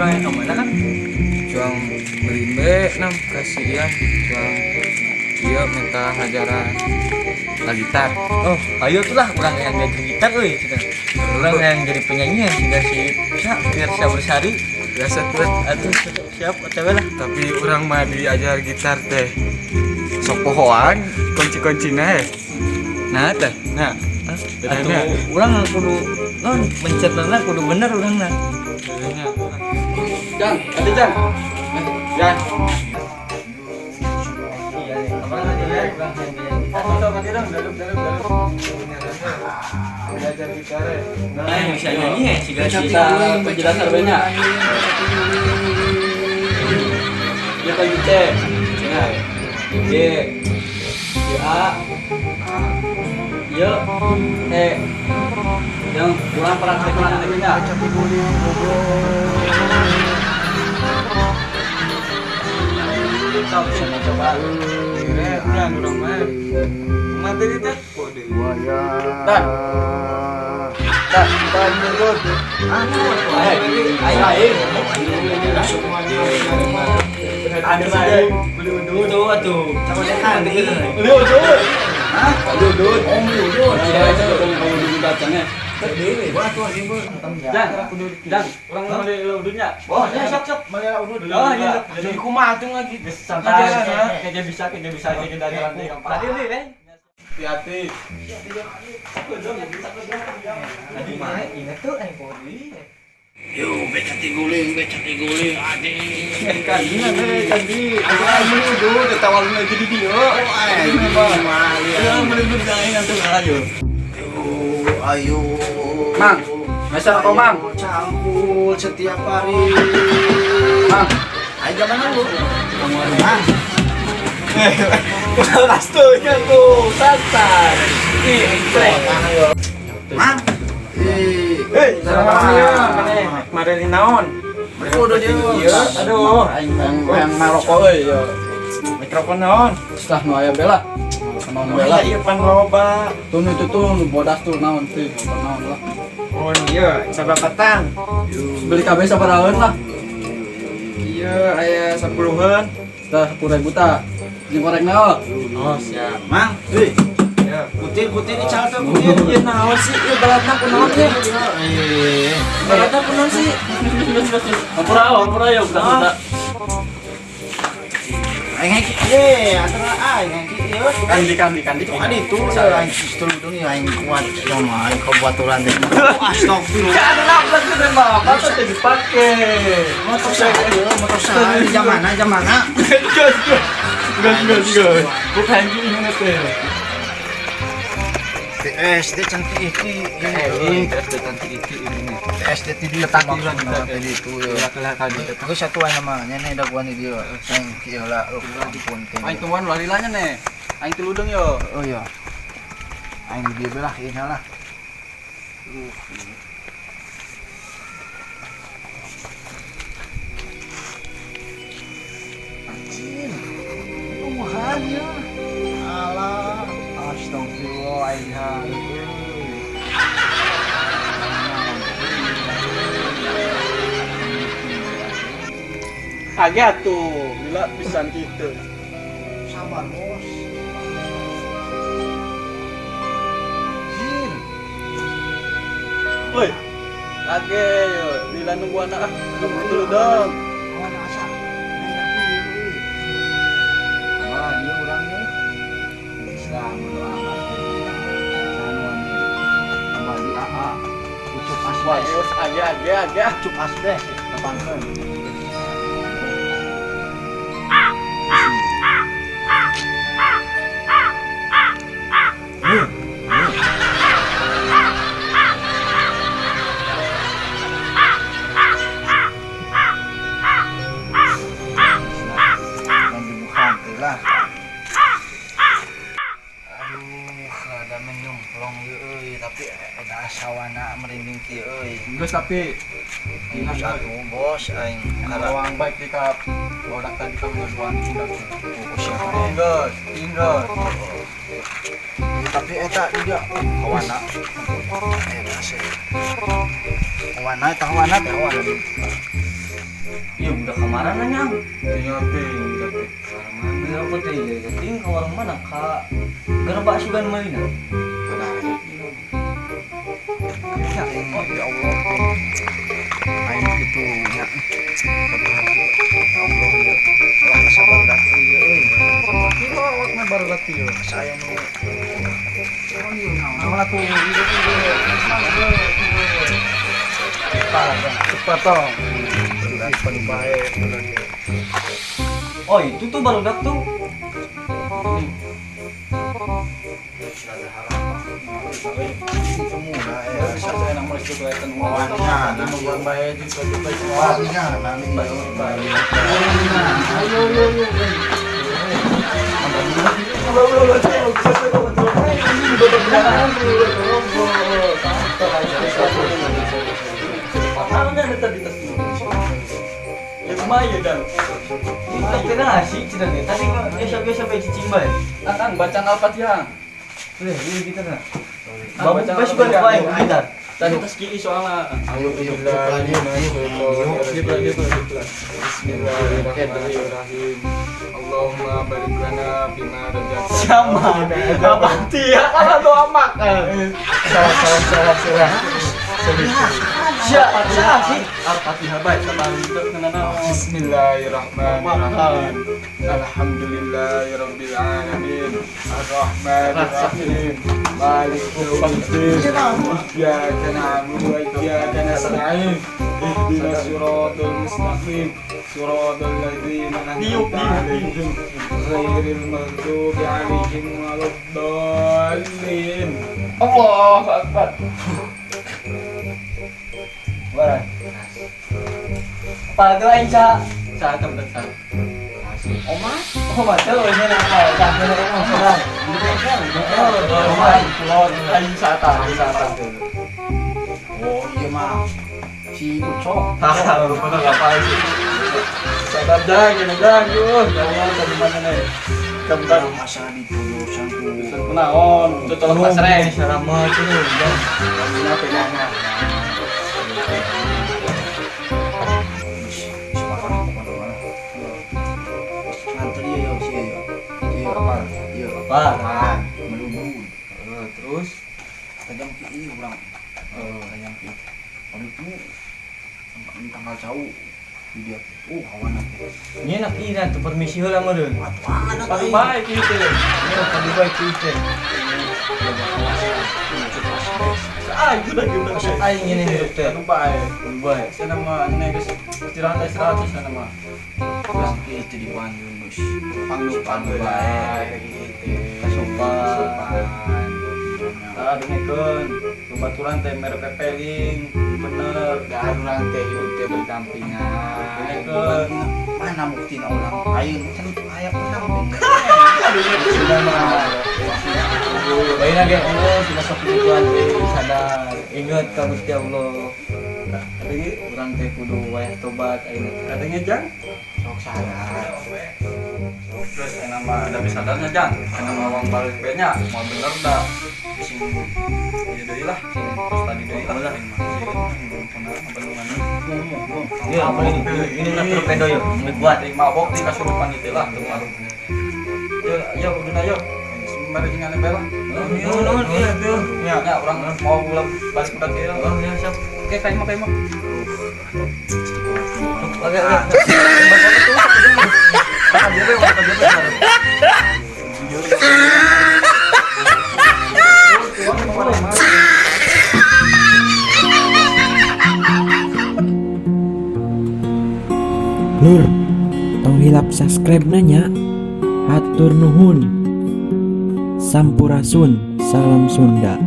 Urang yang kemana kan? Cuang beli be nam kasihan cuang iya minta ngajaran la gitar. Oh, ayo tuh lah urang yang ngajar gitar euy cenah. Urang yang jadi penyanyi ya siga si sa Fiersa Bersari. Biasa tuh. Atuh siap OTW lah. Tapi urang mah diajar gitar teh sok pohoan kunci-kuncina eh. Nah teh, nah. Atuh urang kudu non mencetna kudu bener urang na. Jang, ada Jang. Jang. Iya, kapan aja ya urang yang ngajar gitar. Oh, tadi dong, dalam dalam dalam. Belajar gitar ya. Nah, yang bisa nyanyi ya siga si Bisa penjelasan banyak. Ya kayak C. Nah, G, G A, Y, E. Yang kurang praktekin nantinya. Sok, coba coba. Kira urang urang mah. Materi teh kode. Dan, dan, dan menurut. Ayo, ayo. Ada lagi beli udut. Itu atuh. Beli udut. Hah? Beli udut. Oh, beli udut. Iya, itu kamu udut datangnya. Dan, dan, orang mau beli udutnya. Oh, ya sok sok. Oh, iya. Jadi kumaha tuh lagi. Santai. Kayaknya bisa, kayaknya dari lantai keempat. Tadi beli, Bang. Hati-hati. Tadi mah inget tuh eh body. Yo, beca tiguling, adik. Kandi mana kandi? Aku kan beli udut, tawar lagi di dia. Iya, beli udut jangan ngantuk ayo. Yo, ayo. Mang, masa kau, Mang? Cangkul setiap hari. Mang, Ayo zaman dulu. Mang, rastunya tuh, santai. Ih, encrek. Mang. Eh, Hei, mana? Mareli naon? udah dia. Aduh, Aing yang maroko euy yo. Mikrofon naon? Setelah nu aya bela. Sama nu bela. Iya, pan loba. Tuh nu itu tuh nu bodas tuh naon tuh, naon lah. Oh iya, sabapatan. Beli kabeh sabaraheun lah. Iya, aya 10-an. Tah 10.000 tah. Jeung korekna oh. Oh, siap. Mang, Hei, Ya. kutir kutir ini calon tuh kutir. Iya, naon sih? Iya, balatna kunaon ya? Eh, Balatna kunaon sih? Ampura, ampura yo, budak-budak. aing hengki, eh, antara aing hengki ieu. Kandi kandi kandi. Kan itu aing sistem itu nih aing kuat sama aing kebaturan teh. Astagfirullah. Kan nabrak tuh mah, patut teh dipake. Motor saya, motor saya jam mana jam mana? Gas gas. Gas gas gas. Bukan gini teh. PSD cantik iki. SD cantik iki ini. PSD ti Tetangga kita itu ya. Lah kali. Aku satu aing namanya nih daguan di dia. Aing kieu lah ampun teh. Aing tungguan ulah lilanya nih. Aing tiludeng yo. Oh iya. Aing di dia belah ieu lah. Anjir. Tuhan ya. Alah, astagfirullah aing. Kaget tuh, gila pisan gitu. Sabar, Bos. Anjir. Woi. Kaget yo, lila nunggu anak ah. Nunggu dulu dong. Kawan asa. Wah, dia orangnya. Islam bodo amat. Sanuan. Tambah di AA. Ucup Wah, asbes. geus age age age. Ucup asbes. Tepangkeun. Lah. Aduh, rada menyemplung ieu euy, tapi ada asawana merinding kieu euy. Geus tapi Geus atuh bos aing Karawang baik di kap. Bodak tadi kami ngeluan budak. Oh, siapa? Tinggal, tinggal. Tapi eta dia kawana. Eh, rasa. Kawana eta kawana teh kawana. Iya, udah kemarin nanya. Tinggal teh, budak teh. Mana? Beli apa teh? Ya, ting ke warung mana? Ka gerobak sugan meulina. Ya, oh ya Allah. Aing gitu nya. Ya Allah ya. Awak sabar dah ieu euy. Kilo awakna baru kieu. Saya nu Naon atuh ieu teh. Cepat tong. Cepat bae. Oh, itu tuh barudak tuh. Saya nama itu kelihatan Ayo ayo ayo. Tadi biasa bae cicing bae. Akang baca Al-Fatihah. Udah, ini kita nah. Babu bae sugan bae gitar. Tadi tas kieu soalna. Bismillahirrahmanirrahim. Allahumma barik lana fima razaqtana. Sama. Al-Fatihah kan doa makan. Salah salah salah salah. Sorry. Siapa sih? Al-Fatihah bae sama itu nanaon. Bismillahirrahmanirrahim. Alhamdulillahirabbil alamin. Arrahmanirrahim. Maliki yaumiddin. Iyyaka na'budu wa iyyaka nasta'in. Ihdinas siratal mustaqim. Siratal ladzina an'amta 'alaihim ghairil maghdubi 'alaihim waladdallin. Allahu Akbar. Barang. Pak doain sa Sa tempat sa. Oma? Oma tuh ini apa? Tah bener emang sekarang. Oma, kulon, aing sata, aing sata. Oh iya mah. Si Ucok. Tah, lupa apa sih. Sadar jang, ini jang, yuh, jangan dari mana nih? Kembar Masa ditudusan ku. kunaon, itu tolong pasreng. Sarama tuh. Dina pegangna. Nganter ieu ya si ieu. Ieu apa? Ieu Apa? Melubun. Terus Tajam ki ieu urang. Tajam ki. Aduh tuh tanggal jauh di dia. Hawana teh. Ini nak ira tuh permisi heula meureun. Atuh anak Padu bae kieu teh. Ini padu bae kieu teh. Ah, itu dah gitu. Aing ini hidup teh. Padu bae. Padu bae. Sana mah ini geus istirahat istirahat sana mah. Terus kieu teh di Bandung geus. panglupan bae gitu. Kasupan. Tah dengekeun baturan teh mere pepeling bener. Dan urang teh hidup teh berdampingan. Dengekeun. Mana buktina urang? Ayeuna can aya penang. Sudah mah. Baina ge Allah sudah sok gituan teh sadar. Ingat ka Gusti Allah. Kadenge Urang teh kudu wayah tobat ayeuna. kadenge jang. Sok sadar. Terus enak mah ada bisa sadarnya jang. Enak mah uang balik be nya mau bener dah. Sing ieu deui lah, sing terus tadi deui lah aing mah. Sieun pernah bendungan. Iya, apa ini? Ini nak torpedo yuk, ini buat. Ting mabok di kasurupan itu lah teu ngaruh. Yo yo udah yo. Mere jeung ane bae lah. Nuhun, nuhun, iya tuh. Ya, ya orang mau pulang balik udah kieu. Oh, ya siap. Oke, kayak mah kayak mah. Oke, oke. Lur, tong hilap subscribe nanya. Hatur nuhun. Sampurasun, salam Sunda.